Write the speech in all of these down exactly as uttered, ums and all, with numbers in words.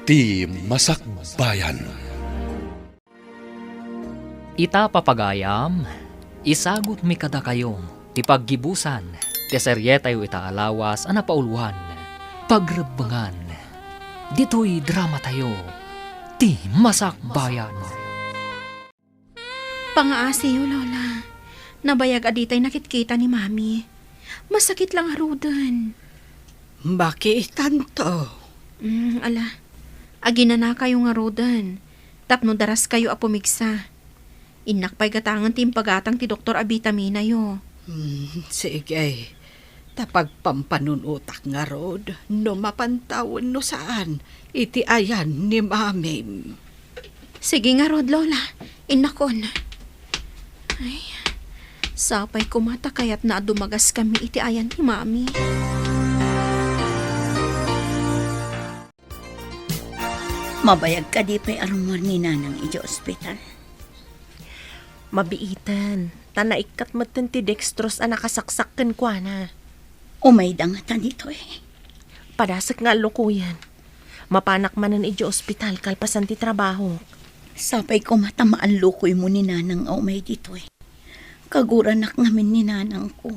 Ti Masakbayan. Ita, papagayam, isagutmi kadakayo ti paggibusan ti serietayo ita a lawas a napauluan, Pagrebbengan. Ditoy dramatayo, Ti Masakbayan. Pangaasiyo, Lola. Nabayag a ditay nakitkita ni Mami. Masakit la ngaruden. Makiitanto. Mm, ala. Aginanakayo ngaruden. Tapno daraskayo a pumigsa. Innak pay gatangen ti impagatang ti doktor a bitaminayo. Hmm, sige. Ta pagpampanunotak ngarud no mapantawen no saan iti ayan ni Mamim. Sige ngarud, Lola. Innakon. Ay, sapay koma ta kayatna a dumagaskami iti ayan ni Mami. Mabayag kadi pay a rummuar ni Nanang idiay ospital? Mabiiten, ta naikkat metten ti dextrose a nakasaksak kenkuana. Umayda ngata ditoy? Padasek nga allukoyen. Mapanak manen idiay ospital kalpasan ti trabahok. Sapay koma ta maallukoymo ni Nanang a umay ditoy. Kaguranak ngamin ni Nanangko.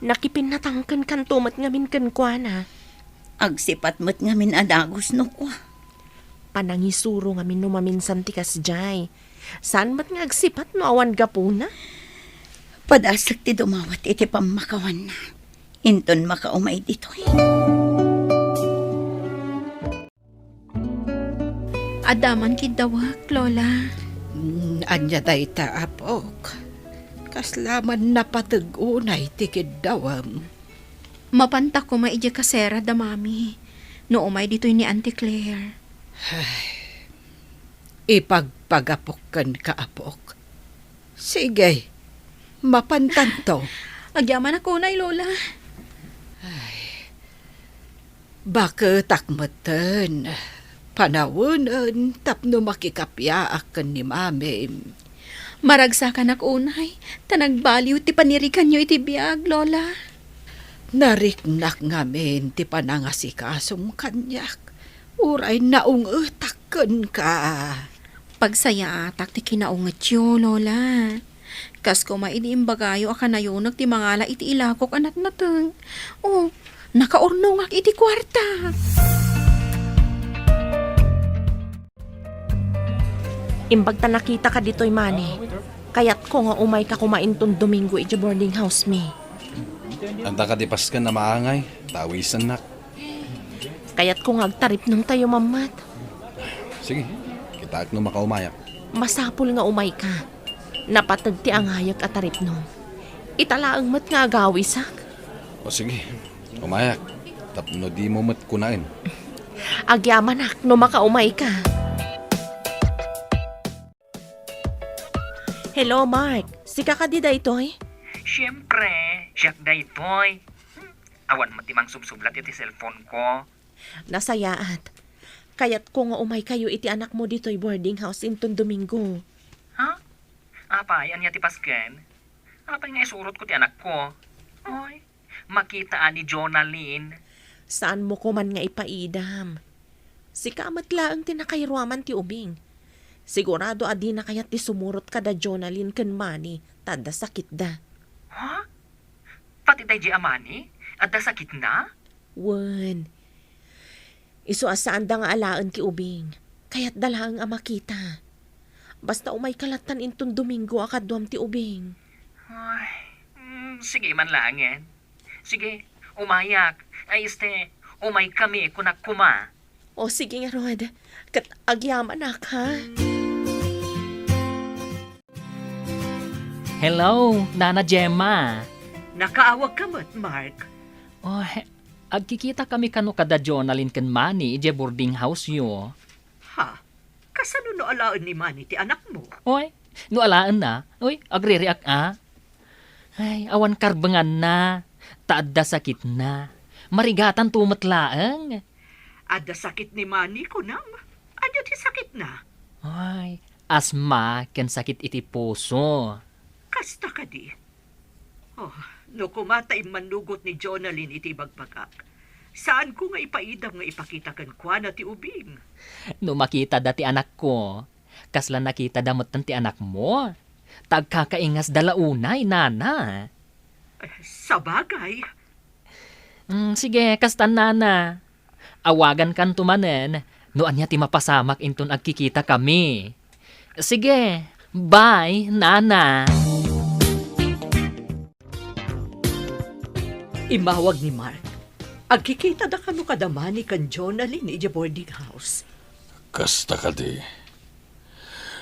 Nakipinnatangkenkanto met ngamin kenkuana. Agsipat met ngamin a dagus no kua. Panangisuro ngamin no maminsan ti kasdiay. Saan met nga agsipat no awan gapuna? Padasek ti dumawat iti pammakawanna. Inton makaumay ditoy. Adda man kiddawek, Lola. Mm, ania dayta, apok? Kasla man napateg unay ti kiddawem? Mapanta koma idiay kasera da Mami, no umay ditoy ni Auntie Claire. Ay, ipagpagapok kenka, apok. Sige, mapantanto. Agyamanak unay, Lola. Ay, baketak metten. Panawenen tapno makikapiaak ken ni Mamim. Maragsakanak unay, ta nagbaliw ti paniriganyo iti biag, Lola. Nariknak ngamin ti panangasikasom kaniak. Uray naungetak kenka. Pagsayaatak ti kinaungetyo, Lola. Kas koma idi imbagayo a kanayonek ti mangala iti ilakok a natnateng. O, nakaurnongak iti kuarta. Imbag ta nakitaka ditoy, Mani, kayatko nga umayka koma inton Domingo iti boarding house mi. Anta kadi pasken a maangay, ta awisennak. Kayatko nga agtaripnongtayo, Mammat. Sige, kitaek no makaumayak. Masapul nga umayka. Napateg ti angayek a taripnong. Ita laeng met nga agawisak. O sige, umayak. Tapno dimo met kunaen. Agyamanak no makaumayka. Hello, Mark. Sika kadi daytoy? Siempre, siak daytoy. Hmm, awan met ti mangsubsublat iti cellphone ko. Nasayaat. Kayatko nga umaykayo iti anakmo ditoy boarding house inton Domingo. Ha? Apay, ania ti pasken? Apay nga isurotko ti anakko? Oy, makitaa ni Jonalyn. Saanmo koman nga ipaidam. Sika met laeng ti nakairuaman ti ubing. Sigurado a dina kayat ti sumurot kada Jonalyn ken Manny ta adda sakitda. Ha? Pati daydi a Manny? Adda sakitna? Wen. Isu a saanda nga alaen ti ubing. Kayatda laeng a makita. Basta umayka lattan inton Domingo a kaduam ti ubing. Ay, mm, sige man laengen. Sige, umayak. Ay, este, umaykami, kunak koma. O, sige ngarud. Ket agyamanak, ha? Hello, Nana Gemma. Nakaawagka met, Mark. O, he-, agkikitakami kano kada Jonalyn ken Manny idiay boarding house-yo. Ha? Kasano no alaen ni Manny ti anakmo? Oy, no alaenna, oy, agririak a. Ay, awan karbenganna, ta adda sakitna. Marigatanto met laeng. Adda sakit ni Manny, kunam? Ania ti sakitna? Ay, asma ken sakit iti puso. Kasta kadi? Oh, no koma ta immannugot ni Jonalyn iti ibagbagak, Saanko nga ipaidam nga ipakita kenkuana ti ubing. No makitada ti anakko, kasla nakitada metten ti anakmo. Ta agkakaingasda la unay, nana. Sabagay. Mm, sige, kastan, nana. Awagankanto manen no ania ti mapasamak inton agkikitakami. Sige, bye, nana. Immawag ni Mark. Agkikitada kano kadamani ken Jonalyn idiay boarding house. Kasta kadi.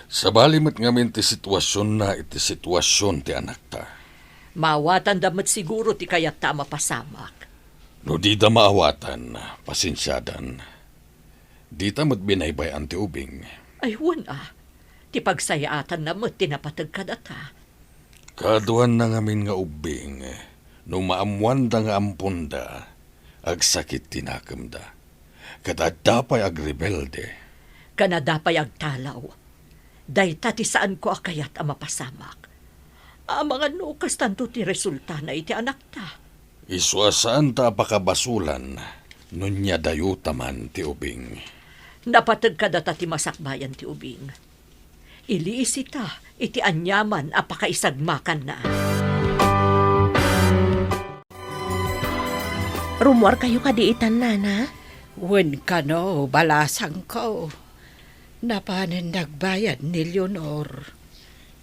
Sabali met ngamin ti situasionna iti situasion ti anakta. Maawatanda met siguro ti kayatta a mapasamak. No dida maawatan, pasensiadan. Dita met binaybay-an ti ubing. Ay, wen a. Ti pagsayaatanna met ti napateg kadata. Kaduanna ngamin nga ubbing, no maammoanda nga amponda, agsakit ti nakemda. Ket adda pay agrebelde. Ken adda pay agtalaw. Dayta ti saanko a kayat a mapasamak. Amangan no kastanto ti resultana iti anakta. Isu a saanta a pakabasolan no niadayota man ti ubing. Napateg kadata ti masakbayan ti ubing. Iliisita iti aniaman a pakaisagmakanna. Rummuarkayo kadi itan, nana? Wen kano, balasangko. Napanen nagbayad ni Leonor.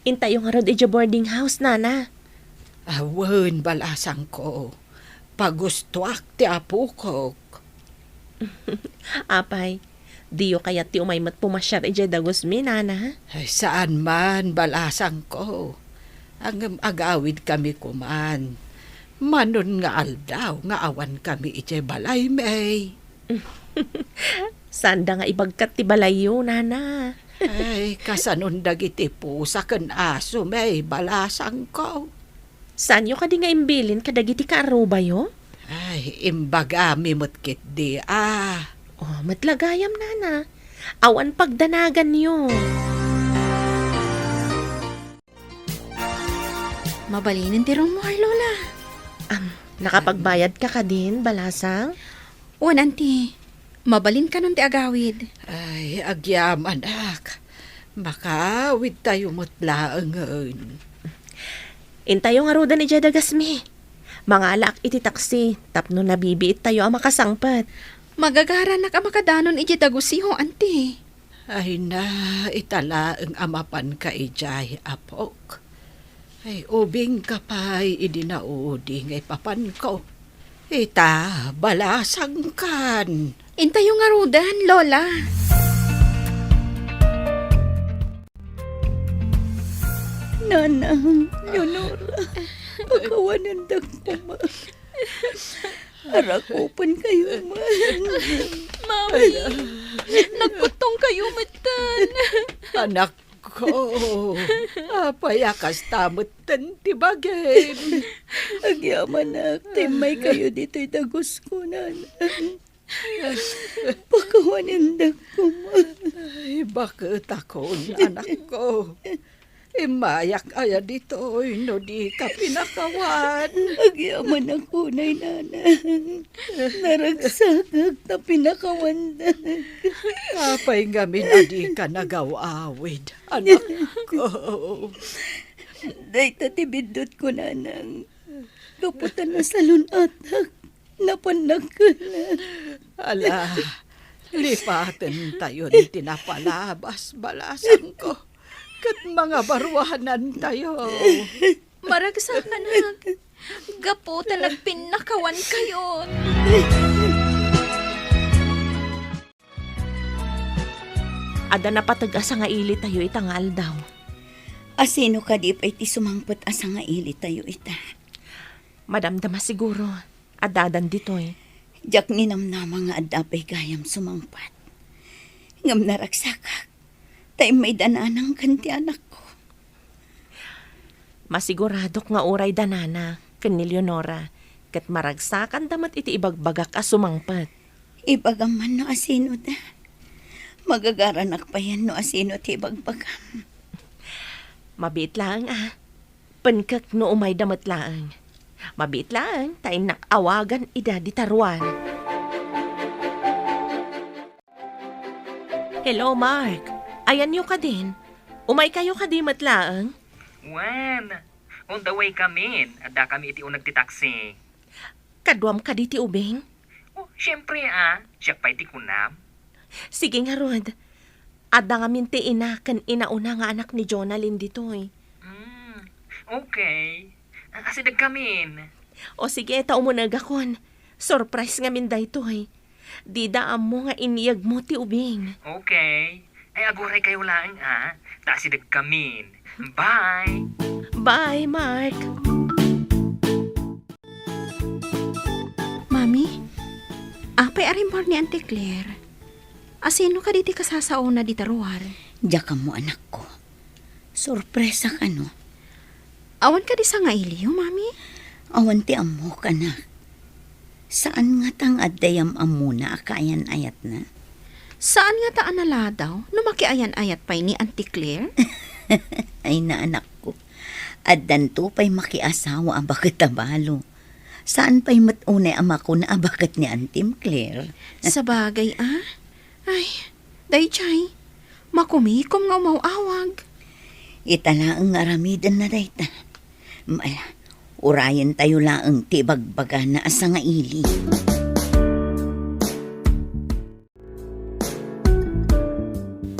Intayo ngarud idiay boarding house, nana. Awen, balasangko. Pagustoak ti apokok. Apay, diyo kayat ti umay met pumasiar idiay dagusmi, nana? Ay, saan man, balasangko. Ngem agawidkami koman. Manon nga aldaw nga awankami idiay balaymi. Saanda nga ibagkat ti balayyo, nana. Ay, kasanon dagiti pusa ken asomi, balasangko. Saanyo kadi nga imbilin kadagiti kaarubayo? Ay, imbagami met ketdi a. Oh, met la gayam, nana. Awan pagdanaganyo. Mabalinen ti rummuar, Lola. Am, nakapagbayadka kadin, balasang? Wen, anti. Mabalin kanon ti agawid. Ay, agyamanak. Makaawidtayo met laengen. Intayo ngaruden idiay dagasmi. Mangalaak iti taksi tapno nabibiittayo a makasangpet. Magagaranak a makadanon idiay dagusiho, anti. Ay na, ita laeng a mapanka idiay, apok. Ay, ubingka pay idi naudi nga ipapanko. Ita, balasangkan. Intayo ngaruden, Lola. Nanang, Leonora, pakawanendak koma. Arakupenkayo man. Mami, nagkuttongkayo metten. Anakko, apay a kasta metten ti bagim? Agyamanak, ta immaykayo ditoy dagusko, nanang. Pakawanendak koma. Ay, baketakon, anakko. Immayak aya ditoy no dika pinakawan? Agyamanak unay, nanang. Naragsakak ta pinakawandak. Apay ngamin a dika nagaw-awid, anakko? Dayta ti biddutko, nanang. Gapu ta nasalun-atak, napannak kennak. Ala, lipatentayon ti napalabas, balasangko, ket mangabaruanantayo. Maragsakanak, gapu ta nagpinnakawankayon. Adda napateg a sangailitayo ita nga aldaw. Asino kadi pay ti sumangpet a sangailitayo ita? Madamdama siguro, addadan ditoy. Diak ninamnama nga adda pay gayam sumangpet. Ngem naragsakak, ta immayda nanang ken ti anakko. Masiguradok nga uray da nana ken ni Leonora, ket maragsakanda met iti ibagbagak a sumangpet. Ibagam man no asinoda. Magagaranak payen no asino ti ibagbagam. Mabiit laeng a. Penkek no umayda met laeng. Mabiit laeng ta innak awagan ida dita ruar. Hello, Mark. Ayanyo kadin? Umaykayo kadi met laeng? Wen, on the way kamin. Adda kami iti uneg ti taxi. Kaduam kadi ti ubing? Oh, siempre, ah. Siak pay ti kunam. Sige ngarud. Adda ngamin ti ina ken inauna nga anak ni Jonalyn ditoy. Mm, okay. Ah, asideg kamin. O sige, ta umunegakon. Surprise ngamin daytoy. Dida ammo nga inyegmo ti ubing. Okay. Ay, aguray kayo laeng, ah. Ta asideg kamin. Bye! Bye, Mark! Mami, apay a rimmuar ni Auntie Claire? Asino kadi ti kasasaona dita ruar? Diak ammo, anakko. Sorpresa kano? Awan kadi sangailiyo, Mami? Awan ti ammok, anak. Saan ngata nga adda yam-ammona a kaayan-ayatna? Saan ngata a naladaw no makiayan-ayat pay ni Auntie Claire? Ay, na, anakko. Addanto pay makiasawa a baket a balo. Saan pay met unay a makuna a baket ni Antim Claire. Sabagay, ah. Ay, daydiay. Makumikom nga umaw-awag. Ita laeng nga aramidenna dayta. Ala, urayentayo laeng ti ibagbagana a sangaili.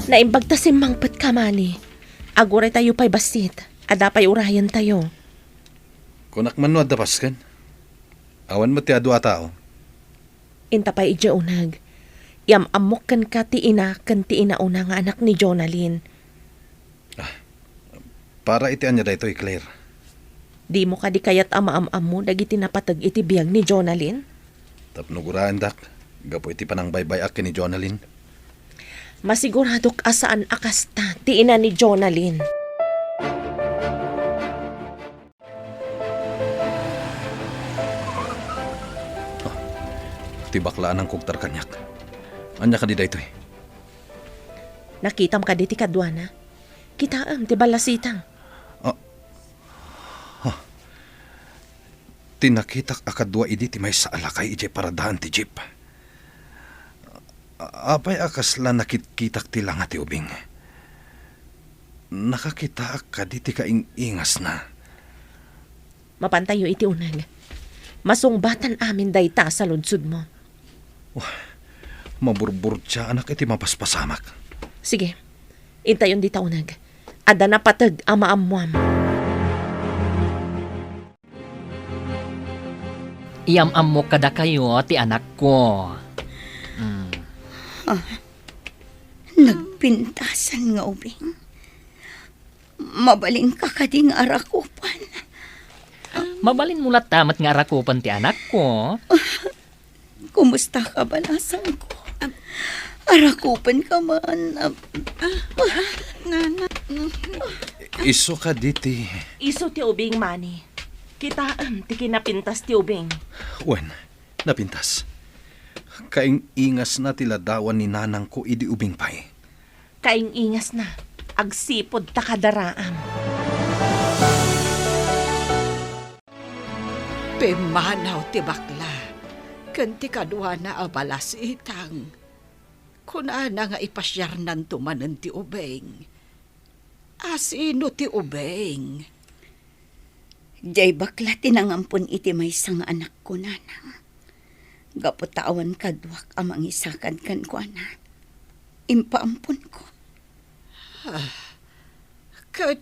Naimbag ta simmangpetka, Mani. Aguraytayo pay bassit. Adda pay urayentayo. Kunak man no adda pasken. Awan met ti adu a tao. Inta pay idiay uneg. Yam-ammok kenka ti ina ken ti inauna nga anak ni Jonalyn. Ah, para iti ania daytoy, Claire? Dimo kadi kayat a maam-ammo dagiti napateg iti biag ni Jonalyn? Tapno guraendak, gapu iti panangbaybay-ak ken ni Jonalyn. Masiguradok a saan a kasta ti ina ni Jonalyn. Ah, ti bakla a nangkugtar kaniak. Ania kadi daytoy? Nakitam kadi ti kaduana? Kitaem ti ballasitang. Ah. Ah. Ti nakitak a kadua idi ti maysa a lakay idiay paradaan ti jeep. A-, apay a kasla nakitkitak ti langa ti ubing? Nakakitaak kadi ti kaing-ingasna. Mapantayo iti uneg. Masungbatan amin dayta a saludsodmo. Wah, maburburtiaanak iti mapaspasamak. Sige, intayon dita uneg. Adda napateg a maammuam. Iyam-ammok kadakayo ti anakko. Mm. Ah, nagpintasan nga ubing. Mabalinka kadi nga arakupan? Mabalinmo latta met nga arakupan ti anakko. Kumusta ka, balasangko? Arakupan ka man. Ah, ah, nana. Isu kadi ti Isu ti ubing, Mani. Kitaem ti kinapintas ti ubing. Wen, napintas. Kaing-ingasna ti ladawan ni nanangko idi ubing pay. Kaing-ingasna, agsipud ta kadaraam. Pimmanaw ti bakla ken ti kaduana a balasitang. Kunana nga ipasiarnanto manen ti ubing. Asino ti ubing? Diay bakla ti nangampon iti maysa nga anakko, nanang. Gapu ta awan kaduak a mangisakad kenkuana, impaamponko. Ah, ket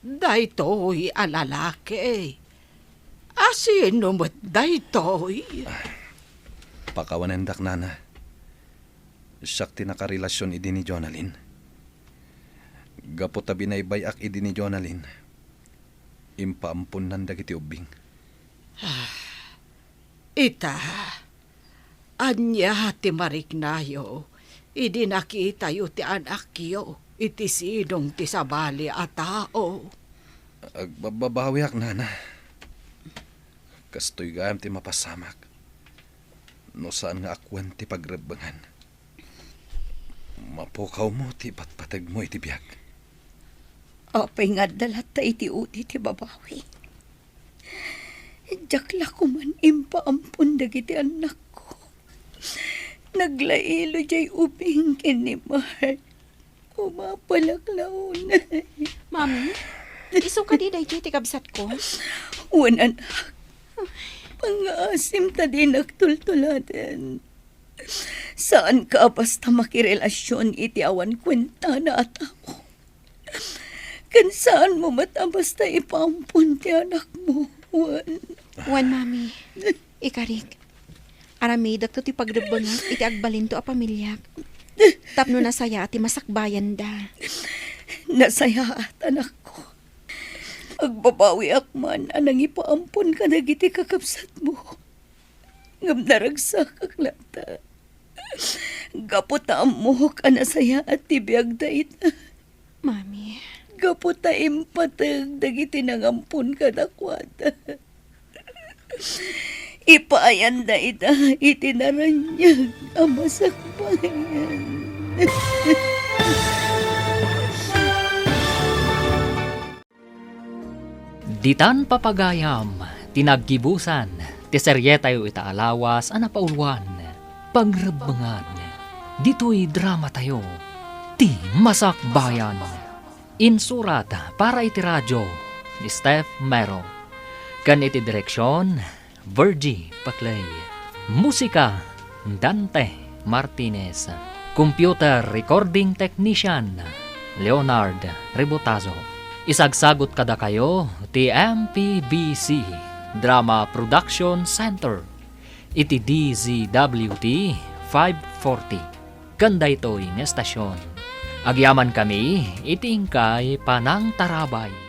daytoy a lalaki, asino met daytoy? Pakawanendak, nana. Siak ti nakarelasion idi ni Jonalyn. Gapu ta binaybay-ak idi ni Jonalyn, impaamponnan dagiti ubbing. Ah, ita, ania ti mariknayo idi nakitayo ti anakyo iti sidong ti sabali a tao? Agbabbabawiak, nana. Kastoy gayam ti mapasamak no saan nga akuen ti pagrebbengan. Mapukawmo ti ipatpategmo iti biag. Apay nga adda latta iti udi ti babawi? Diak la koman impaampon dagiti annakko. Naglailo jay ubing ken ni Mark. Umapalak la unay. Mami, isu kadi daytoy ti kabsatko? Wen, anak. Pangngaasim ta dinak tultuladen. Saanka a basta makirelasion iti awan kuentana a tao. Ken saanmo met a basta ipaampon ti anakmo, wen. Wen, Mami. Ikarik, aramidekto ti pagrebbengak iti agbalinto a pamiliak. Tapno nasayaat ti masakbayanda. Nasayaat, anakko. Agbabawiak man a nangipaampon kadagiti kakabsatmo. Ngem naragsakak latta. Gapu ta ammok a nasayaat ti biagda ita. Mami. Gapu ta impateg dagiti nangampon kadakuada. Ipaayanda ita iti naraniag a masakbayan. Ditan papagayam ti naggibusan ti serietayo ita a lawas a napauluan, Pagrebbengan. Ditoy dramatayo, Ti Masakbayan. Insurat para iti radio ni Steph Mero. Ken iti direksion, Virgie Paclay. Musika, Dante Martinez. Computer recording technician, Leonard Rebotazo. Isagsagut kadakayo ti M P B C Drama Production Center iti D Z W T five forty. Ken daytoy nga estasion, agyamankami iti inkay panangtarabay.